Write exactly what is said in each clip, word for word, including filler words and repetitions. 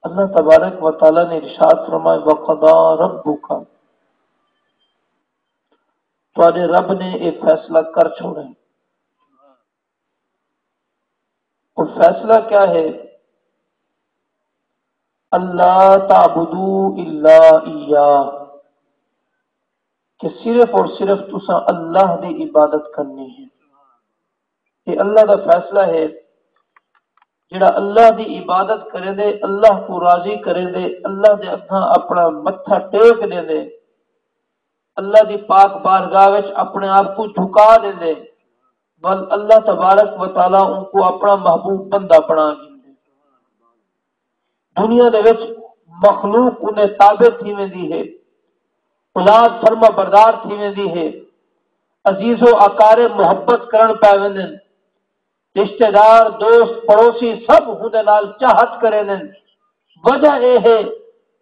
اللہ تبارک و تعالیٰ نے ارشاد فرمائے، وقضا ربک، تہاݙے رب نے یہ فیصلہ کر چھوڑے۔ وہ فیصلہ کیا ہے؟ اللہ تعبدوا الا ایاہ، کہ صرف اور صرف تساں اللہ دی عبادت کرنی ہے۔ یہ اللہ دا فیصلہ ہے۔ جڑا اللہ دی عبادت کریندے، اللہ کو راضی کریندے، اللہ دے اگاں اپنا متھا ٹیک ڈیندے، اللہ دی پاک بارگاہ وچ اپنے آپ کو جھکا ڈیندے، ول اللہ تبارک و تعالیٰ ان کو اپنا محبوب بندہ بنا گھندے۔ دنیا دے وچ مخلوق انہیں تابع تھی ویندی ہے، اولاد فرما بردار تھی ویندی ہے، عزیز و اقارب محبت کرن پے ویندن، رشتہ دار، دوست، پڑوسی سب ہوندے نال چاہت کریندن۔ وجہ اے ہے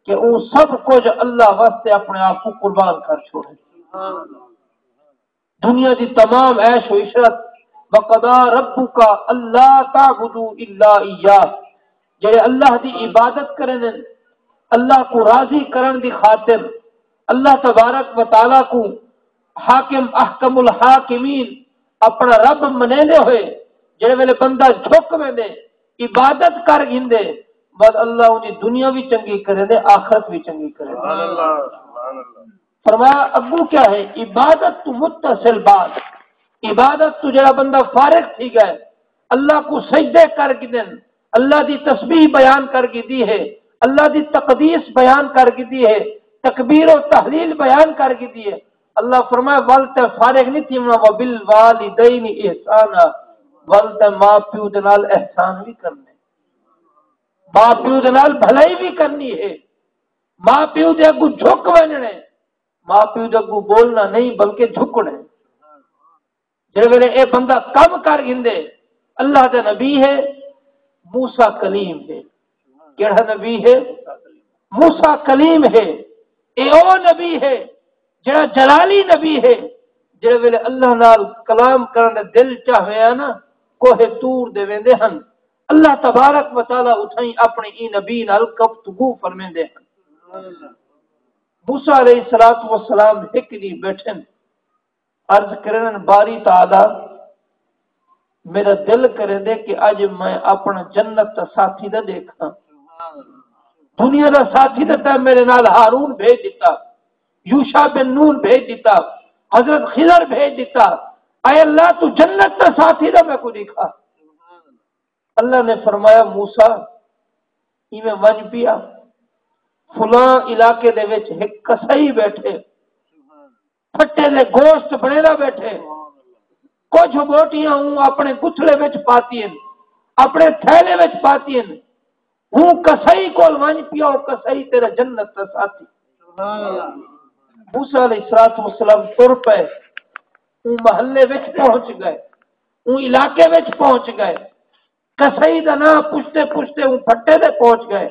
کہ اوں سب کجھ اللہ واسطے اپنے آپ کو قربان کر چھوڑے۔ دنیا دی تمام عیش و عشرت، وقضا ربک الا تعبدوا الا ایاہ، جڑے اللہ دی عبادت کریندن، اللہ کو راضی کرن دی خاطر، اللہ تبارک و تعالیٰ کو حاکم احکم الحاکمین اپنا رب منیندے ہوئے، جڑے ویلے بندہ جھک ویندے، عبادت کر گھندے، بس اللہ ان دی دنیا بھی چنگی کریندے، آخرت بھی چنگی کریندے۔ سبحان اللہ، سبحان اللہ۔ فرمایا، اگوں کیا ہے؟ عبادت تو متصل بعد، عبادت تو جڑا بندہ فارغ تھی گئے، اللہ کو سجدے کر گھدن، اللہ دی تسبیح بیان کر گھدی ہے، اللہ دی تقدیس بیان کر گھدی ہے، تکبیر و تحلیل بیان کر گھدی ہے۔ اللہ فرمایا، ول تے فارغ نہیں تھیونا، وبالوالدین احسانا، ول تے ماں پیو دے نال احسان بھی کرنے، ماں پیو دے نال بھلائی بھی کرنی ہے، ماں پیو دے اگوں جھک ونجنے، ماں پیو دے اگوں بولنا نہیں بلکہ جھکنے۔ جڑے ویلے اے بندہ کم کر گھندے، اللہ دا نبی ہے، موسیٰ کلیم ہے۔ کیڑھا نبی ہے؟ موسیٰ کلیم ہے۔ اے او نبی ہے جڑا جلالی نبی ہے۔ جڑے ویلے اللہ نال کلام کرن دے دل چاہوے نا، کوہ طور دے ویندے ہن۔ اللہ تبارک و تعالیٰ اتھائیں اپنے ایں نبی نال گفتگو فرمیندے ہن۔ موسیٰ علیہ الصلوۃ والسلام ہک ݙینہہ بیٹھن، عرض کرن، باری تعالیٰ، میرا دل کریندے کہ اڄ میں اپنا جنت دا ساتھی دا ݙیکھاں۔ دنیا دا ساتھی دا تیں میرے نال ہارون بھیج ݙتا، یوشع بن نون بھیج ݙتا، حضرت خضر بھیج ݙتا۔ اے اللہ، تو جنت دا ساتھی دا میکوں ݙیکھا۔ اللہ نے فرمایا، موسیٰ، ایویں ونڄ پیا، فلاں علاقے دے وچ ہک کسائی بیٹھے، پھٹے دے گوشت بݨیندا بیٹھے، کجھ بوٹیاں اوں اپݨے گتھڑے وچ پاتین، اپݨے تھیلے وچ پاتین، اوں کسائی کول ونڄ پیا، او کسائی تیرا جنت دا ساتھی۔ موسیٰ علیہ الصلوۃ والسلام ٹر پئے، اوں محلے وچ پہنچ ڳئے، اوں علاقے وچ پہنچ ڳئے۔ کسائی دا ناں پچھدے پچھدے اوں پھٹے تے پہنچ ڳئے۔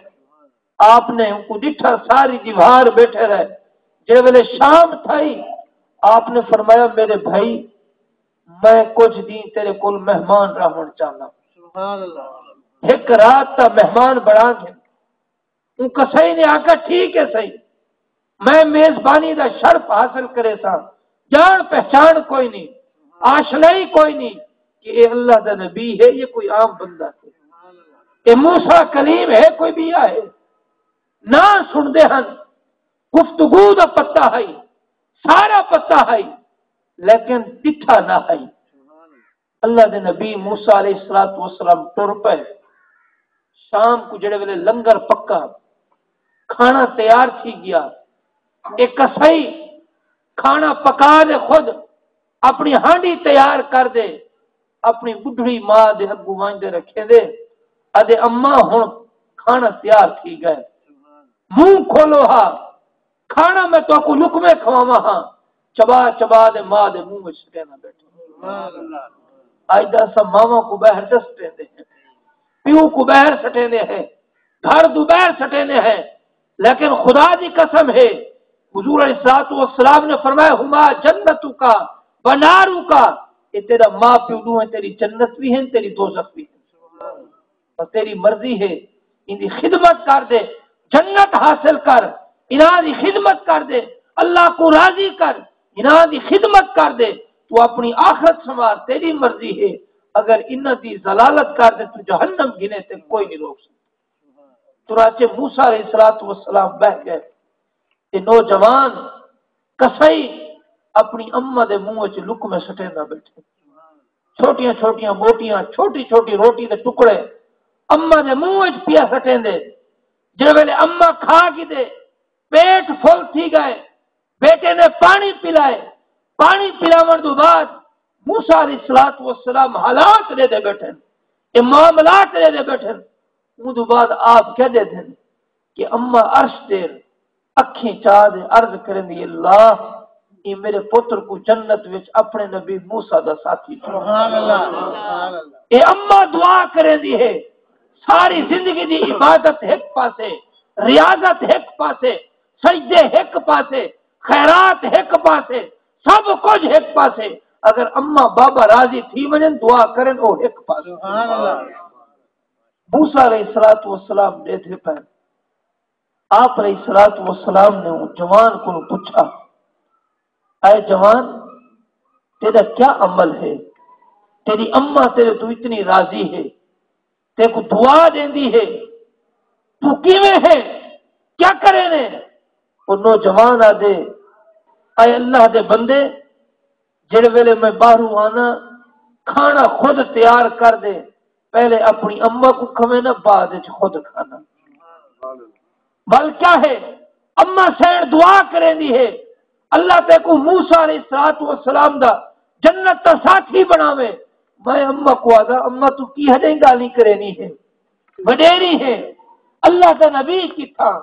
آپ نے اوں کوں ݙٹھا، ساری دیوار بیٹھے رہے۔ جے ویلے شام تھئی، آپ نے فرمایا، میرے بھائی، میں کجھ ݙینہہ تیرے کول مہمان رہوݨ چاہنا۔ سبحان اللہ۔ ہک رات دا مہمان بݨا گھن۔ اوں کسائی نے آکھا، ٹھیک ہے سئیں، میں میزبانی دا شرف حاصل کریساں، ڄاݨ پہچاݨ کوئی نہیں، آشنائی کوئی نہیں کہ اے اللہ دا نبی ہے یا کوئی عام بندہ ہے، اے موسیٰ کلیم ہے، کوئی ٻیا ہے؟ ناں سݨدے ہن، گفتگو دا پتہ ہئی، سارا پتہ ہئی، لیکن ݙٹھا نہ ہئی۔ اللہ دے نبی موسیٰ علیہ الصلوۃ والسلام ٹر پئے۔ شام کوں جڑے ویلے لنگر پکا، کھانا تیار تھی ڳیا، اے کسائی کھانا پکا دے خود اپݨی ہانڈی تیار کر دے، اپݨی ٻڈھڑی ماں دے اڳوں ونڄ دے رکھیندے، آہدے، اماں، ہݨ کھانا تیار تھی ڳئے، منہ کھولو ہا، کھانا میں تہاکوں لقمے کھواواں ہاں، چبا چبا دے ماں دے منہ وچ سٹیندا بیٹھے۔ اڄ دا اساں ماواں کوں ٻاہر نہ سٹیندے ہیں، پیو کوں ٻاہر سٹیندے ہیں، گھر دو ٻاہر سٹیندے ہیں، لیکن خدا دی قسم ہے، حضور علیہ الصلوۃ والسلام نے فرمایا، ہما جنتک و نارک، اے تیرا ماں پیو ݙوہیں تیری جنت بھی ہیں، تیری دوزخ بھی ہیں۔ بس تیری مرضی ہے، ایندی خدمت کر دے، جنت حاصل کر، انہاں دی خدمت کر دے، اللہ کوں راضی کر، انہاں دی خدمت کر دے، توں اپݨی آخرت سنوار، تیݙی مرضی ہے۔ اگر انہاں دی ذلالت کر دے توں جہنم گھنے، تے کوئی نہیں روک سڳدا۔ چنانچہ موسیٰ علیہ الصلوۃ والسلام ٻہہ ڳئے۔ تے نوجوان قصئی اپݨی اماں دے منہ وچ لقمے سٹیندا ٻیٹھے، چھوٹیاں چھوٹیاں ٻوٹیاں، چھوٹی چھوٹی روٹی دے ٹکڑے اماں دے منہ وچ پیا سٹیندے۔ جڑے ویلے اماں کھا گھدے، پیٹ فل تھی ڳئے، بیٹے نے پاݨی پلائے۔ پاݨی پلاوݨ توں بعد موسیٰ علیہ الصلوۃ والسلام حالات ݙیہدے ٻیٹھن، اے معاملات ݙیہدے ٻیٹھن۔ اوں توں بعد آپ کیا ݙیہدن کہ اماں عرش تے اکھیں چا تے عرض کریندی، اللہ، ایں میݙے پتر کوں جنت وچ اپݨے نبی موسیٰ دا ساتھی بݨا۔ سبحان اللہ، سبحان اللہ۔ اے اماں دعا کریندی ہے، ساری زندگی دی عبادت ہک پاسے، ریاضت ہک پاسے، سجدے ہک پاسے، خیرات ہک پاسے، سب کجھ ہک پاسے۔ اگر اماں بابا راضی تھی ونڄن، دعا کرن، او ہک پاسے۔ سبحان اللہ۔ موسیٰ علیہ الصلوۃ والسلام ݙیہدے پئن۔ آپ علیہ الصلوۃ والسلام نے اوں جوان کولوں پچھا، اے جوان، تیݙا کیا عمل ہے؟ تیݙی اماں تیݙے توں اتنی راضی ہے، تیکوں دعا ݙیندی ہے، توں کیویں ہے؟ کیا کریندے؟ او نوجوان آہدے، اے اللہ دے بندے، جڑے ویلے میں ٻاہروں آنا، کھانا خود تیار کر دے، پہلے اپݨی اماں کوں کھوینا، بعد وچ خود کھانا۔ ول کیا ہے، اماں سئیں دعا کریندی ہے، اللہ تیکوں موسیٰ علیہ الصلوۃ والسلام دا جنت دا ساتھی بݨاوے۔ میں اماں کوں آہدا، اماں توں کیہڑیاں ڳالھیں کریندی ہے؟ وݙیری ہے، اللہ دا نبی کتھاں،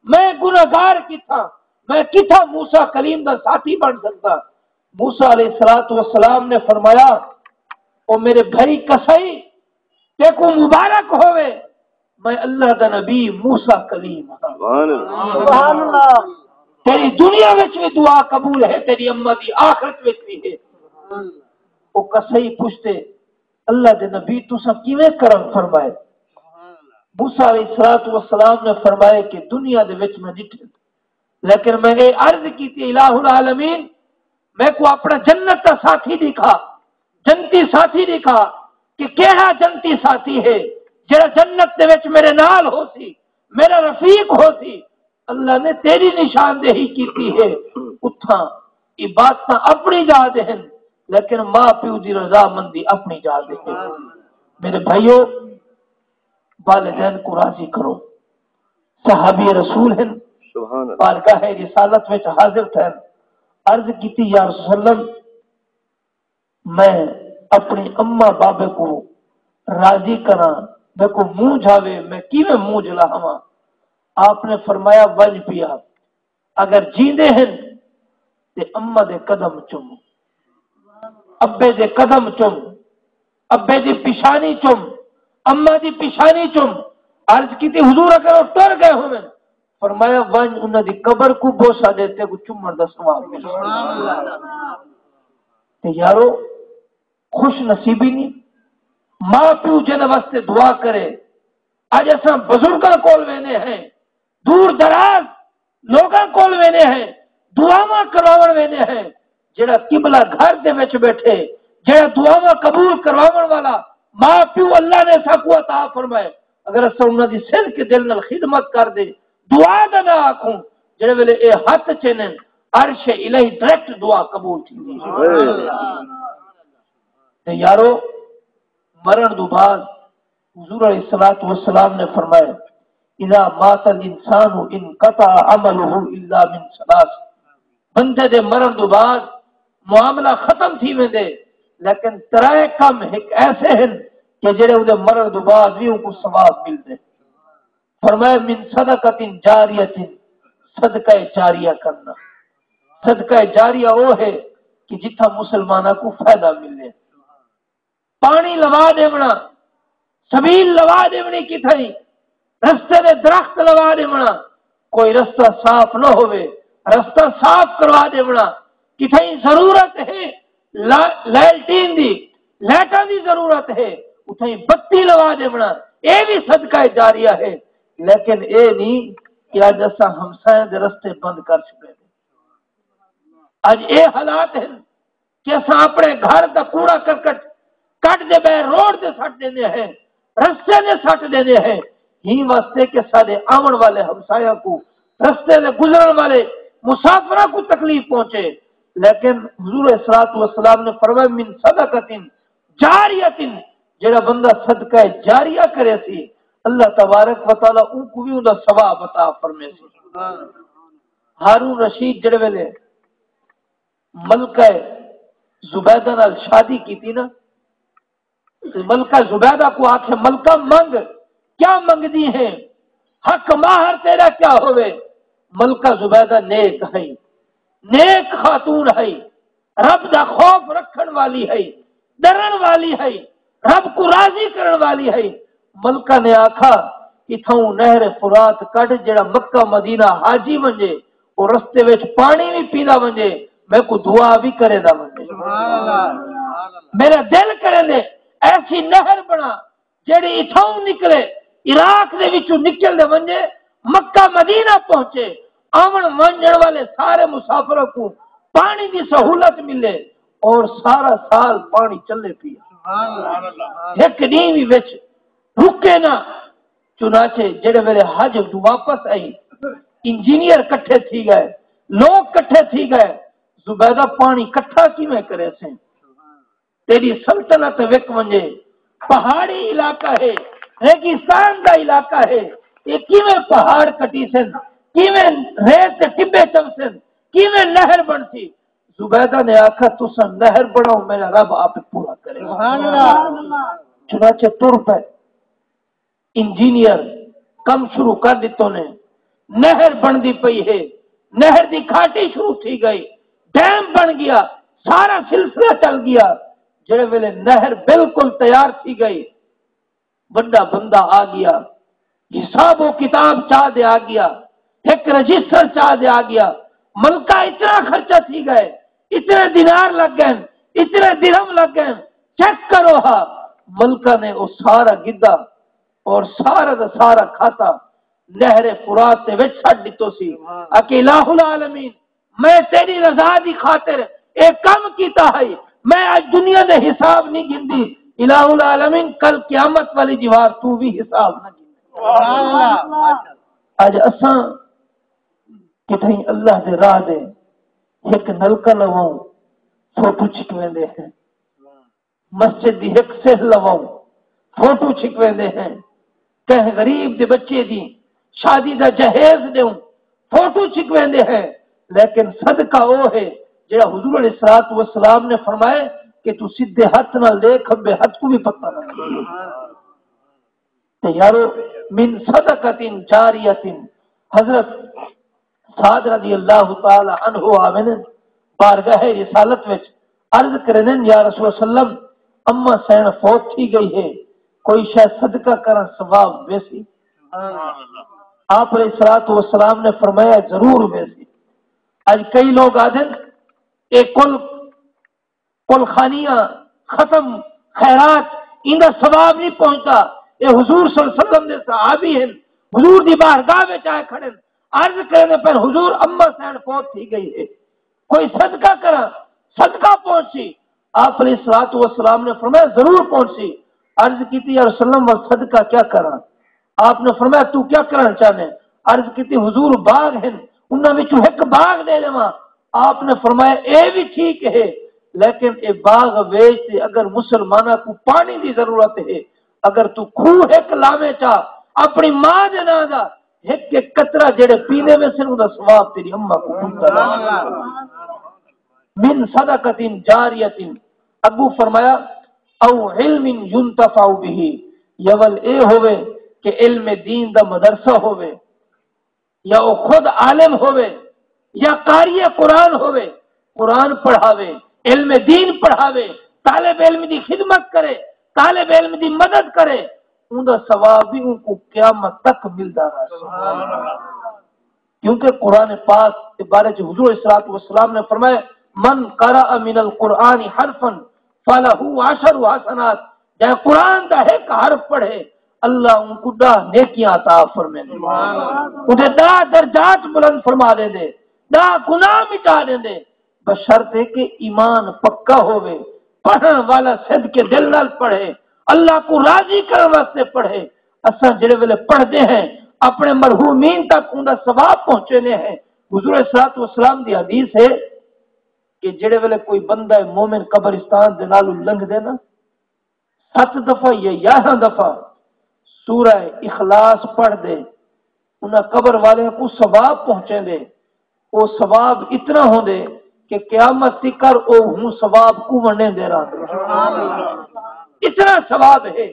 میں گنہگار کتھاں، میں کتھاں موسیٰ کلیم دا ساتھی بݨ سڳداں؟ موسیٰ علیہ الصلوۃ والسلام نے فرمایا، او میرے بھائی قصئی، تیکوں مبارک ہووے، میں اللہ دا نبی موسیٰ کلیم ہاں۔ سبحان اللہ۔ سبحان اللہ۔ تیݙی دنیا وچ وی دعا قبول ہے، تیݙی اماں دی آخرت وچ وی ہے۔ او قصئی پچھدے، اللہ دے نبی، تساں کیویں کرم فرمائے؟ موسیٰ علیہ الصلوۃ والسلام نے فرمایا کہ دنیا دے وچ میں ݙٹھے، لیکن میں اے عرض کیتی، الٰہ العالمین، میکوں اپݨا جنت دا ساتھی ݙکھا، جنتی ساتھی ݙکھا کہ کیڑھا جنتی ساتھی ہے جڑا جنت دے وچ میرے نال ہوسی، میرا رفیق ہوسی۔ اللہ نے تیݙی نشاندہی کیتی ہے۔ اتھاں عبادتاں اپݨی جاہ تے ہن، لیکن ماء پیو دی رضامندی اپݨی جاہ تے ہے۔ میرے بھائیو، والدین کوں راضی کرو۔ صحابی رسول ہن، سبحان اللہ۔ بارگاہ رسالت وچ حاضر تھئن، عرض کیتی، یا رسول اللہ، میں اپݨی اماں بابے کوں راضی کراں، میکوں مونجھ آوے، میں کیویں مونجھ لہاواں؟ آپ نے فرمایا، ونڄ پیا، اگر جیندے ہن تے اماں دے قدم چم، ابے دے قدم چم، ابے دی پیشانی چم، اماں دی پیشانی چم۔ عرض کیتی، حضور، اگر او ٹر ڳئے ہوون؟ فرمایا، ونڄ انہاں دی قبر کوں بوسہ ݙے، تیکوں چمݨ دا ثواب ملے۔ تے یارو، خوش نصیبی نہیں، ماء پیو جنہاں واسطے دعا کرے۔ اڄ اساں بزرگاں کول ویندے ہیں، دور دراز لوکاں کول ویندے ہیں، دعاواں کرواوݨ ویندے ہیں۔ جڑا قبلہ گھر دے وچ ٻیٹھے، جڑا دعاواں قبول کرواوݨ والا ماء پیو اللہ نے ساکوں عطا فرمائے، اگر اساں انہاں دی صدقے دل نال خدمت کر دے، دعا دا نہ آکھوں، جڑے ویلے اے ہتھ چینن، عرش الہی ڈائریکٹ دعا قبول تھیندی ہے۔ تے یارو، مرݨ دو بعد حضور علیہ الصلوۃ والسلام نے فرمایا، اذا مات الانسان انقطع عمله الا من ثلاث، بندے دے مرݨ دو بعد معاملہ ختم تھی ویندے، لیکن ترائے کم ہک ایسے ہن کہ جڑے اوندے مرݨ دو بعد وی اونکوں ثواب ملدے۔ فرمایا، من صدقۃ جاریۃ، صدقہ جاریہ کرنا۔ صدقہ جاریہ او ہے کہ جتھاں مسلماناں کوں فائدہ ملے۔ پاݨی لوا ݙیوݨا، سبیل لوا ݙیوݨی کتھائیں، رستے دے درخت لوا ݙیوݨا، کوئی رستہ صاف نہ ہووے، رستہ صاف کروا ݙیوݨا، کتھائیں ضرورت ہے لا-، لیلٹین دی، لائٹاں دی ضرورت ہے، اتھائیں بتی لوا ݙیوݨا، اے وی صدقہ جاریہ ہے۔ لیکن اے نہیں کہ اڄ اساں ہمسائیں دے رستے بند کر چھوڑے نے۔ اڄ اے حالات ہیں کہ اساں اپݨے گھر دا کوڑا کرکٹ کڈھ دے ٻئے روڈ تے سٹ ݙیندے ہیں، رستے تے سٹ ݙیندے ہیں، ہی واسطے کہ ساݙے آوݨ والے ہمسایاں کوں، رستے دے گزرݨ والے مسافراں کوں تکلیف پہنچے۔ لیکن حضور الصلوۃ والسلام نے فرمایا، من صدقۃ جاریۃ، جڑا بندہ صدقہ جاریہ کرے سی، اللہ تبارک و تعالی اون کو بھی اوندا ثواب عطا فرمے سی۔ ہارون رشید جڑے ویلے ملکہ زبیدہ نال شادی کیتی نا، تے ملکہ زبیدہ کو آکھے، ملکہ منگ، کیا منگدی ہے؟ حق مہر تیرا کیا ہوئے؟ ملکہ زبیدہ نیک ہے، نیک خاتون ہے، رب دا خوف رکھن والی ہے، ڈرن والی ہے، رب کو راضی کرن والی ہے۔ ملکہ نے آکھا، اتھاؤں نہر فرات کڈھ، جڑا مکہ مدینہ حاجی ونجے، او رستے وچ پانی وی پیندا ونجے، میکوں دعا وی کریندا ونجے۔ سبحان اللہ۔ میرا دل کریندے ایسی نہر بݨا، جیڑھی اتھاؤں نکلے، عراق دے وچوں نکل دے ونجے، مکہ مدینہ پہنچے، آوݨ ونڄݨ والے سارے مسافراں کوں پاݨی دی سہولت ملے اور سارا سال پاݨی چلے پیا۔ سبحان اللہ۔ ہک ݙینہہ وی وچ رکے نہ۔ چنانچہ جیڑھے ویلے حج توں واپس آئی، انجینئر کٹھے تھی ڳئے، لوگ کٹھے تھی ڳئے، زبیدہ پاݨی کٹھا کیویں کریسیں؟ تیݙی سلطنت وک ونڄے، پہاڑی علاقہ ہے، ریگستان دا علاقہ ہے، اے کیویں پہاڑ کٹیسن، کیویں ریت دے ٹٻے چوسن، کیویں نہر بݨسی؟ زبیدہ نے آکھا، تساں نہر بݨاؤ، میرا رب آپ پورا کرے۔ سبحان اللہ۔ چنانچہ ٹر پئے۔ انجینئر کم شروع کر ݙتو نے، نہر بݨدی پئی ہے، نہر دی گھاٹی شروع تھی ڳئی، ڈیم بݨ ڳیا، سارا سلسلہ چل ڳیا۔ جیڑھے ویلے نہر بالکل تیار تھی ڳئی، وݙا بندہ آ ڳیا، حساب و کتاب چا دے آ ڳیا، ہک رجسٹر چا دے آ ڳیا، ملکہ اتنا خرچہ تھی ڳئے، اتنے دینار لڳ ڳئے، اتنے درہم لڳ ڳئے، چیک کرو ہا۔ ملکہ نے او سارا گھدا اور سارا دا سارا کھاتا نہر فرات دے وچ سٹ ݙتو سی۔ سبحان۔ آکھے، الٰہ العالمین، میں تیری رضا دی خاطر اے کم کیتا ہے، میں اڄ دنیا دے حساب نہیں گھندی۔ الٰہ العالمین، کل قیامت والی دیوار توں وی حساب نہ گھندی۔ سبحان اللہ۔ اڄ اساں کتھائیں اللہ دے راہ دے ہک نلکا لواؤں، فوٹو چھکویندے ہیں۔ مسجد دی ہک سلھ لواؤں، فوٹو چھکویندے ہیں۔ کہیں غریب دے بچے دی شادی دا جہیز ݙیوں، فوٹو چھکویندے ہیں۔ لیکن صدقہ او ہے جڑا حضور علیہ الصلوۃ والسلام نے فرمایا کہ توں سدھے ہتھ نال ݙے، کھبے ہتھ کوں وی پتہ نہ لڳے۔ تے یارو، من صدقۃ جاریۃ، حضرت سعد رضی اللہ تعالی عنہ آویندن بارگاہ رسالت وچ، عرض کریندن، یا رسول اللہ صلی اللہ علیہ وسلم، اماں سئیݨ فوت تھی ڳئی ہے، کوئی شے صدقہ کرݨ ثواب ویسی؟ آپ علیہ الصلوۃ والسلام نے فرمایا، ضرور ویسی۔ اڄ کئی لوگ آہدن، اے کل کل خانیاں، ختم، خیرات، ایندا ثواب نہیں پہنچدا۔ اے حضور صلی اللہ علیہ وسلم دے صحابی ہن، حضور دی بارگاہ وچ آئے کھڑن، عرض کریندے پئن، حضور، اماں سئیݨ فوت تھی ڳئی ہے، کوئی صدقہ کراں؟ صدقہ پہنچسی؟ آپ علیہ الصلوۃ والسلام نے فرمایا، ضرور پہنچسی۔ عرض کیتی، یا رسول اللہ، صدقہ کیا کراں؟ آپ نے فرمایا، تو کیا کرنا چاہنے؟ عرض کیتی، حضور، باغ ہن، انہاں وچوں ہک باغ ݙے ݙیواں؟ آپ نے فرمایا، اے بھی ٹھیک ہے، لیکن اے باغ ویچ تے اگر مسلماناں کو پانی دی ضرورت ہے، اگر تو کھوہ ہک لاویں چا اپنی ماں دے ناں دا، ہک ہک قطرہ جڑے پیندے ویسن، اوندا ثواب تیری اماں کو پہنچدا۔ من صدقۃ جاریۃ، اڳوں فرمایا، او علم ینتفع بہ، یا ول اے ہووے کہ علم دین دا مدرسہ ہووے، یا او خود عالم ہووے، یا قاری قرآن ہووے، قرآن پڑھاوے، علم دین پڑھاوے، طالب علم دی خدمت کرے، طالب علم دی مدد کرے، اوندا ثواب وی اونکوں قیامت تک ملدا رہسی۔ سبحان اللہ۔ کیونکہ قرآن پاک دے بارے چ حضور علیہ الصلوۃ والسلام نے فرمایا، من قرأ من القرآن حرفا فلہ عشر حسنات، جے قرآن دا ہک حرف پڑھے، اللہ اونکوں ݙاہ نیکیاں عطا فرمیندے، اوندے ݙاہ درجات بلند فرما ݙیندے، ݙاہ گناہ مٹا ݙیندے، بشرطے کہ ایمان پکا ہووے، پڑھݨ والا صدقے دل نال پڑھے، اللہ کوں راضی کرݨ واسطے پڑھے۔ اساں جیڑھے ویلے پڑھدے ہیں، اپݨے مرحومین تک اوندا ثواب پہنچیندے ہیں۔ حضور علیہ الصلوۃ والسلام دی حدیث ہے کہ جیڑھے ویلے کوئی بندہ مومن قبرستان دے نالوں لنگھدے نا، ست دفعہ یا یارہاں دفعہ سورہ اخلاص پڑھ دے، انہاں قبر والے کوں ثواب پہنچیندے۔ او ثواب اتنا ہوندے کہ قیامت تکر او ہوں ثواب کوں ونڈیندے رہندے۔ اتنا ثواب ہے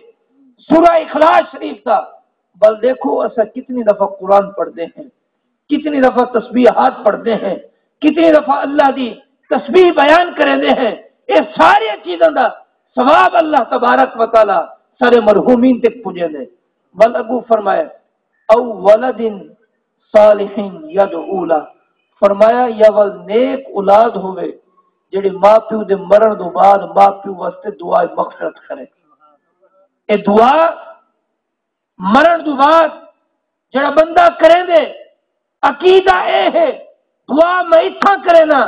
سورہ اخلاص شریف دا۔ بل دیکھو، اساں کتنی دفعہ قرآن پڑھدے ہیں، کتنی دفعہ تسبیحات پڑھدے ہیں، کتنی دفعہ اللہ دی تسبیح بیان کریندے ہیں۔ اے ساری چیزاں دا ثواب اللہ تبارک و تعالی سارے مرحومین تک پجیندے۔ ول اگو فرمایا، او ولد صالح یدعو لہ، فرمایا یا ول نیک اولاد ہووے جڑی ماں پیو دے مرن دو بعد ماں پیو واسطے دعا مغفرت کرے۔ اے دعا مرن دو بعد جڑا بندہ کریندے، عقیدہ اے ہے، دعا میں اتھاں کرینا،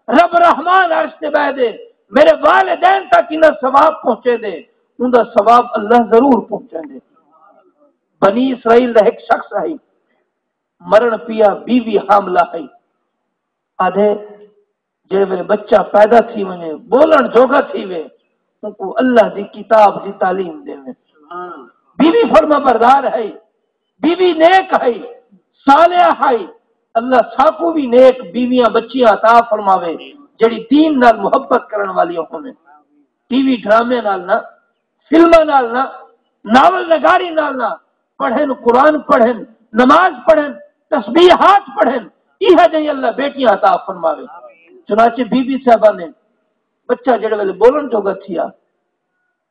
رب رحمان عرش تے بہہ دے، میرے والدین تک انہاں ثواب پہنچے دے، اوندا ثواب اللہ ضرور پہنچے دے۔ بنی اسرائیل دا ایک شخص ہے، مرن پیا، بیوی حاملہ ہے، آدھے جیڑھے ویلے بچہ پیدا تھی ونجے، بولن جوگا تھی وے، اونکوں اللہ دی کتاب دی تعلیم ڈیوے۔ بیوی فرما بردار ہے، بیوی نیک ہے، صالحہ ہے۔ اللہ ساکوں وی نیک بیویاں بچیاں عطا فرماوے، جیڑھی دین نال محبت کرن والیاں ہوون۔ ٹی وی ڈرامے نال نہ، فلماں نال نہ، ناول نگاری نال نہ، پڑھن، قرآن پڑھن، نماز پڑھن، تسبیحات پڑھن، ایہا جہی اللہ بیٹیاں عطا فرماوے۔ چنانچہ بی بی صاحبہ نے بچہ جڑے ویلے بولن جوگا تھیا،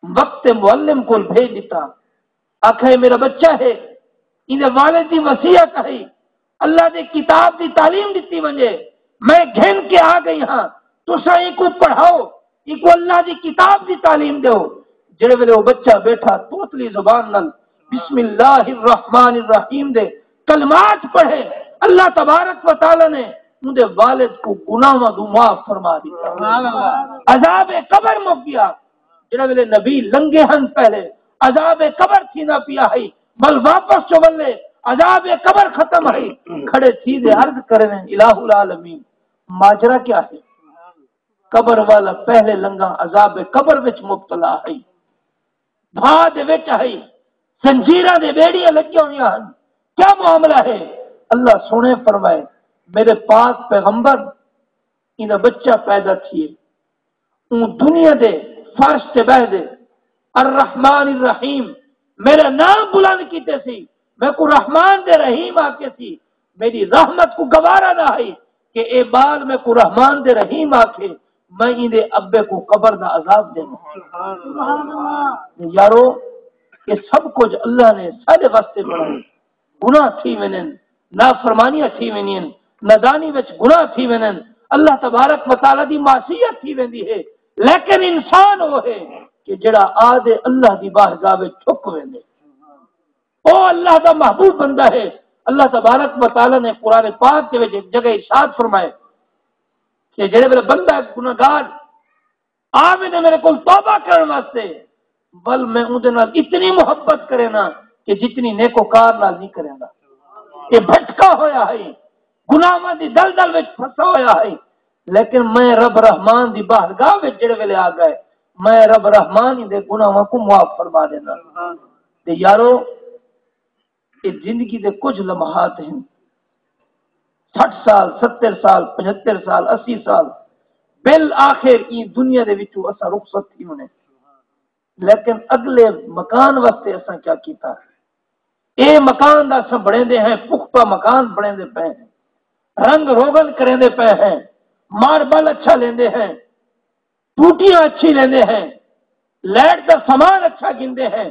وقت معلم کول بھیج ڈتا، آکھا اے میرا بچہ ہے، ایندے والد دی وصیت ہے، اللہ دے کتاب دی تعلیم ڈتی ونجے، میں گھن کے آ گئی ہاں، تساں اینکوں پڑھاؤ، اینکوں اللہ دی کتاب دی تعلیم ڈیو۔ جڑے ویلے او بچہ بیٹھا توتلی زبان نال بسم اللہ الرحمن الرحیم دے کلمات پڑھے، اللہ تبارک و تعالی نے اوندے والد کوں گناہاں توں معاف فرما ڈتا۔ عذاب قبر مک گیا۔ جڑے ویلے نبی لنگے ہن پہلے عذاب قبر تھیندا پیا ہئی، ول واپس جو ولے عذاب قبر ختم ہئی۔ کھڑے تھی دے عرض کرے نے، الہ العالمین، ماجرا کیا ہے؟ قبر والا پہلے لنگا عذاب قبر وچ مبتلا ہئی، بھا دے وچ ہئی، زنجیراں دے بیڑیاں لگیاں ہوئیاں ہن، کیا معاملہ ہے؟ اللہ سونے فرمائے، میرے پاک پیغمبر، ایندا بچہ پیدا تھیے، اوں دنیا دے فرش تے بہہ دے، الرحمن الرحیم، میرا نام بلند کیتے سی، میکوں رحمان دے رحیم آکھے سی، میری رحمت کوں گوارا نہ ہئی کہ اے ٻال میکوں رحمان دے رحیم آکھے، میں ایندے ابے کوں قبر دا عذاب ݙیواں۔ یارو، اے سب کجھ اللہ نے ساݙے واسطے بݨائے۔ گناہ تھی ویندن، نافرمانیاں تھی ویندین، نادانی وچ گناہ تھی ویندن، اللہ تبارک و تعالی دی معصیت تھی ویندی ہے، لیکن انسان او ہے کہ جڑا آ دے اللہ دی بارگاہ وچ جھک ویندے۔ او اللہ دا محبوب بندہ ہے۔ اللہ تبارک و تعالی نے قرآن پاک دے وچ ایک جگہ ارشاد فرمائے کہ جڑے ویلے بندہ گناہگار آ ویندے میرے کول توبہ کرن واسطے، ول میں اوندے نال اتنی محبت کرینا کہ جتنی نیکوکار نال نہیں کریندا۔ اے بھٹکا ہویا ہے، گناہاں دی دلدل وچ پھنسا ہویا ہے، لیکن میں رب رحمان دی بارگاہ وچ جڑے ویلے آ گئے، میں رب رحمان ایندے گناہاں کوں معاف فرما ݙینا۔ تے یارو، اے زندگی دے کجھ لمحات ہن، سٹھ سال، ستر سال، پچھتر سال، اسی سال، بالآخر ایں دنیا دے وچوں اساں رخصت تھی ونے۔ لیکن اگلے مکان واسطے اساں کیا کیتا؟ اے مکان دا اساں بݨیندے ہیں، پختہ مکان بݨیندے پئے ہیں، رنگ روغن کریندے پئے ہیں، ماربل اچھا لیندے ہیں، ٹوٹیاں اچھی لیندے ہیں، لائٹ دا سامان اچھا گھندے ہیں،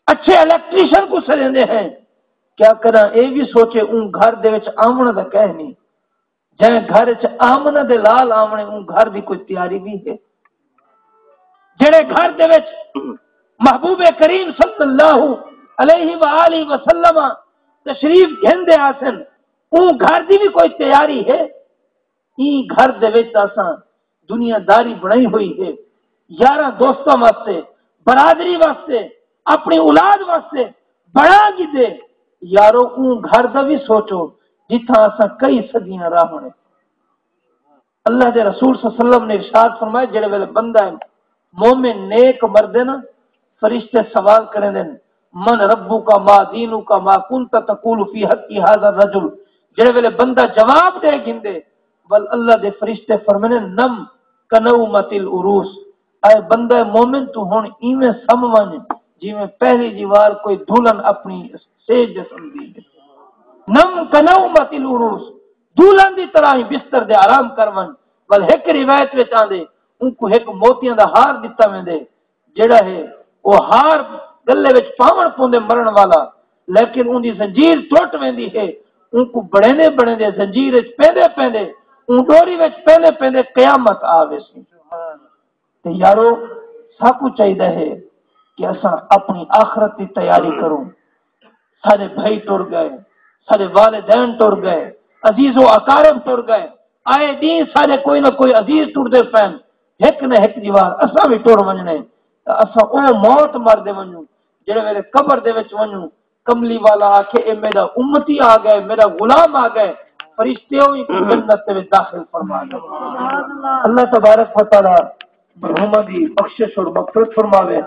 اچھے الیکٹریشن کوں سݙیندے ہیں۔ کیا کراں، اے وی سوچے اوں گھر دے وچ آوݨ دا کہیں نہیں۔ جئیں گھر وچ آمنہ دے لال آوݨے، اوں گھر دی کوئی تیاری وی ہے؟ جڑے گھر دے وچ محبوب کریم صلی اللہ علیہ وآلہ وسلم تشریف گھندے آسن، اوں گھر دی بھی کوئی تیاری ہے؟ ایں گھر دے وچ اساں دنیا داری بنائی ہوئی ہے، یاراں دوستاں واسطے، برادری واسطے، اپنی اولاد واسطے بنا گھدے۔ یارو، اوں گھر دا بھی سوچو جتھاں اساں کئی صدیاں راہنے۔ اللہ دے رسول صلی اللہ علیہ وسلم نے ارشاد فرمایا، جڑے ویلے بندہ مومن نیک مردے نا، فرشتے سوال کریندن، من ربک، ما دینک، ما کنت تقول فی حق هذا الرجل۔ جڑے ویلے بندہ جواب ڈے گھندے، ول اللہ دے فرشتے فرمیندن، نم کنومت العروس، اے بندہ مومن، تو ہن ایویں سم ونج جیویں پہلی جی وار کوئی دلہن اپنی سیج دے سمدی ہے۔ نم کنومت العروس، دلہن دی طرح ہی بستر دے آرام کر ونج۔ ول ہک روایت وچ آندے، اونکوں ہک موتیاں دا ہار ڈتا ویندے، جیڑھا ہے او ہار گلے وچ پاون پوندے مرن والا، لیکن اوندی زنجیر ٹوٹ ویندی ہے۔ اونکوں بڑیندے بڑیندے، زنجیر وچ پیندے پیندے، اوں ڈوری وچ پیندے پیندے قیامت آ ویسی۔ تے یارو، ساکوں چاہیدا ہے کہ اساں اپنی آخرت دی تیاری کروں۔ سارے بھائی ٹر گئے، سارے والدین ٹر گئے، عزیز و اقارب ٹر گئے۔ آئے ڈینہہ سارے کوئی نہ کوئی عزیز ٹردے پین، ہک نہ ہک دیوار اساں بھی ٹر ونجنے۔ تاں اساں او موت مردے ونجوں، جڑے ویلے قبر دے وچ ونجوں، کملی والا آکھے، اے میرا امتی آ گئے، میرا غلام آ گئے، فرشتے ہوئی کو جنت دے وچ داخل فرما دے۔ اللہ تبارک و تعالی مرحومہ دی بخشش اور مغفرت فرماوے۔